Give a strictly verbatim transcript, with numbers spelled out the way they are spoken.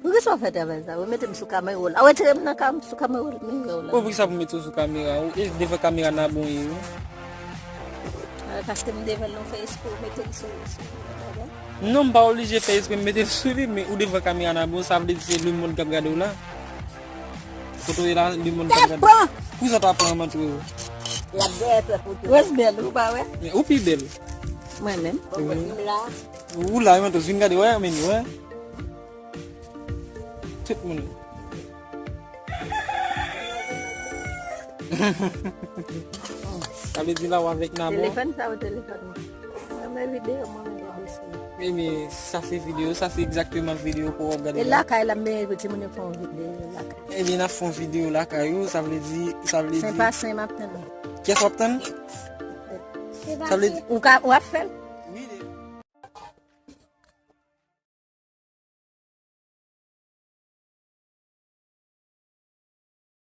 Poukisa w fè travay sa? Ou mete m sou kamera w la. Ou retire m nan kam sou kamera w la. Bon, poukisa pou mete w sou kamera? Ou e devan kamera nan bon ye wi. Paske m devan non fè espre ou mete l sou. Non, m pa oblije fè espre m mete l sou li, men ou devan kamera nan bon, sa vle di se lemonn k ap gade w la. Foto ye la, lemonn k ap gade w. Poukisa w ta pran manti w? L ap dèyè fè foto. Wes bèl, ou pa wè? Men ou pi bèl. Mwen menm. Bon, mwen la. Ou la, men tou vin gade, wè, men wè. Tout moun. Sa vle di la w avèk nan bon. Telefòn sa ou telefòn mwen. Mwen men videyo mwen men gade sou. Ebyen, sa se videyo, sa se egzakteman videyo pou w ap gade E la. Lakay la men pou timoun yo fè yon videyo lakay. Ebyen, n ap fè yon videyo lakay ou, sa vle di, sa vle Sen di. Pa sen m ap tann. Kiyès w ap tann? Sa vle di, Ou ka ou ap fè l?